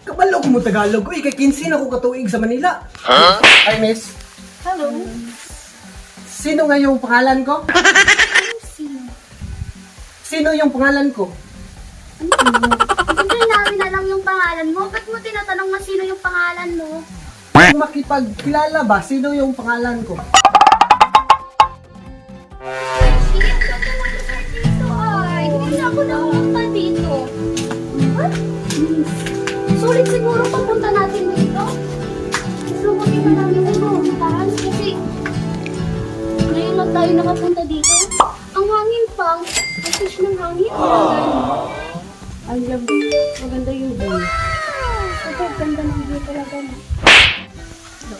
Kabalo ko mo Tagalog. Uy, kay 15 na ko katuig sa Manila. Ay, miss. Hello? Sino nga yung pangalan ko? Sino? Sino yung pangalan ko? Hindi namin alam yung pangalan mo. Ba't mo tinatanong na sino yung pangalan mo? Kung makipagkilala ba, sino yung pangalan ko? Sige, ang ganda ng lugar dito ay. Hindi na ako nakapunta dito. What? Sulit siguro pagpunta natin dito. Mas mabuti pa namin yung pumuntahan kasi ngayon lang tayo nakapunta dito. Ang hangin pa. Ang fish ng hangin. Ang lamig. Maganda yung view. Sobrang ganda ng view talaga. No?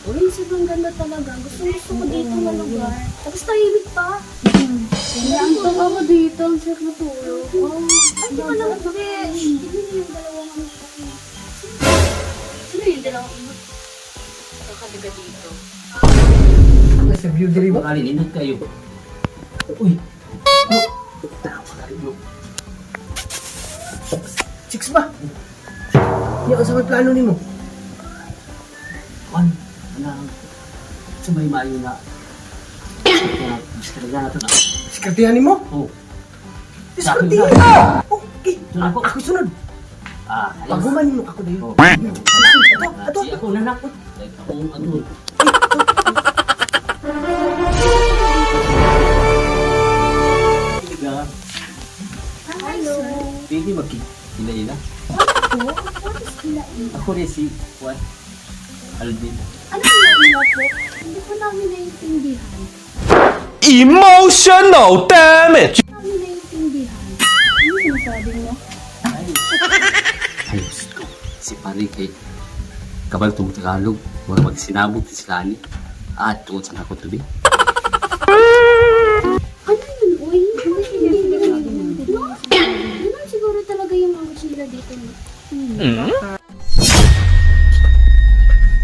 Uy, sobrang ganda talaga. Gusto gusto ko dito na lugar. Tapos tahimik pa. Naantok ako dito. Ang sarap matulog. Oh, Ay, di ba naman, bitch? Tignan niyo yung dalawang ano. Sino yung dalawang ano? Kakaliga dito. Nasa view diri ba? Baka nindot kayo. Uy! Oh! Tawa ka rin mo. Chicks ba? Iya, unsa may plano nimo? Kuan, anang sa may maayo na. Diskarga na to na. Diskartehan nimo? Oh, Diskartehan! Okay. Sunod ako. Ako sunod. Ah, ayos. Paguman mo ako dayon. Oh. Ato, ato. Di ako nanakot. Like akong ano. Tiga, Hello. pwede magkila-ila. Ano po? What is ila-ila? Ako rin si Juan Alvin. Ano ila-ila po? Hindi po namin naiintindihan. Emotional damage. Namin naiintindihan. Ano sinasabi mo? Ay. Ayos ko. Si pare kay kabal tong Tagalog. Wala magsinabog sila ni. Ah, tungod sa nako tubi. Ano yun, uy? Hindi ko naiintindihan. No? Ganun siguro talaga yung language nila dito. No?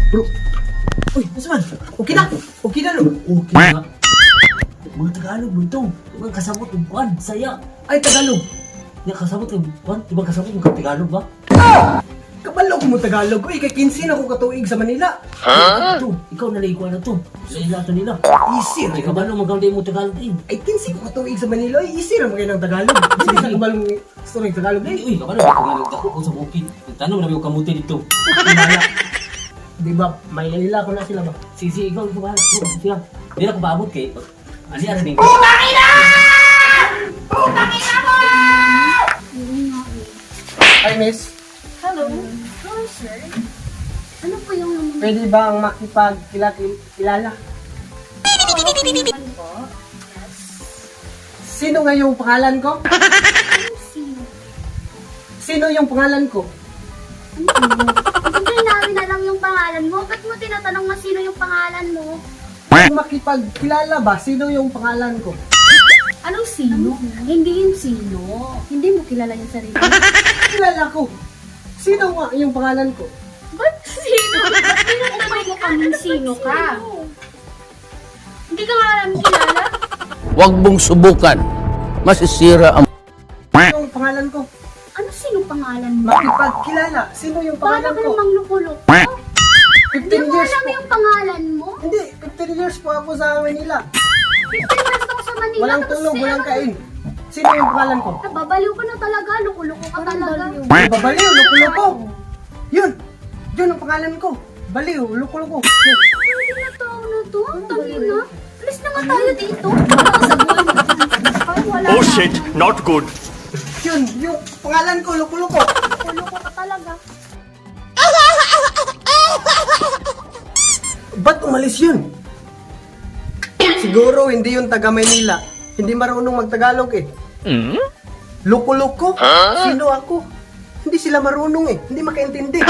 Bro. Uy, asa man? Okay na. Okay na no. Okay na. Mga Tagalog mo ito. Mga kasabot ng kwan. Saya. Ay, Tagalog. Nga kasabot ng kwan. Di ba kasabot ng Tagalog ba? Kabalo ko mo Tagalog. Uy, kay 15 na ko katuig sa Manila. Ito, ikaw na ikuan na to. Ila to nila. Easy Ay ra. kabalo maganda mo Tagalog din. Ay, 15 ko katuig sa Manila. Ay, easy ra magay ng Tagalog. Hindi sa kabalo mo story Tagalog. Ay, Ay, uy, kabalo mo Tagalog dako ko sa bukid. Nagtanong na ko kamuti dito. Himala. Di ba, may ila ko na sila ba? Sige, ikaw ikaw bahala. Sige. Di na ko maabot kay. Ani ara ning. Oo nga eh. Ay, miss. Hello? Hello, sir. Ano po yung Pwede ba ang makipagkilala? Okay naman po? Yes. Sino nga yung pangalan ko? Anong sino? Sino yung pangalan ko? Ano Hindi namin alam yung pangalan mo. Ba't mo tinatanong na sino yung pangalan mo? Kung makipagkilala ba, sino yung pangalan ko? Anong sino? Hindi yung sino. Hindi mo kilala yung sarili. mo. Kilala ko. Sino nga yung pangalan ko? Ba't sino? Ba't tinatanong mo kaming sino ka? Hindi ka nga namin kilala. Huwag mong subukan. Masisira ang Sino yung pangalan ko? Ano sino pangalan mo? Makipagkilala, sino yung Para pangalan ka ko? namang loko-loko. Hindi 15 mo years alam po. yung pangalan mo? Hindi, 15 years po ako sa Manila. 15 years ako sa Manila. Walang tapos tulog, si- walang kain. Sino yung pangalan ko? Nababaliw ka na talaga. Loko-loko ka talaga. Di ba baliw, loko-loko? Yun, yun ang pangalan ko. Baliw, loko-loko. Yun. Hindi na tao na to. Tangina. Alis na nga tayo dito. Sa buwan. Ay, wala Oh na. shit, not good. Yun, yung pangalan ko, loko-loko. Loko-loko ka talaga. Ba't umalis yun? Siguro hindi yun taga Maynila. Hindi marunong magtagalog eh. Loko-loko? Sino ako? Hindi sila marunong eh. Hindi makaintindi.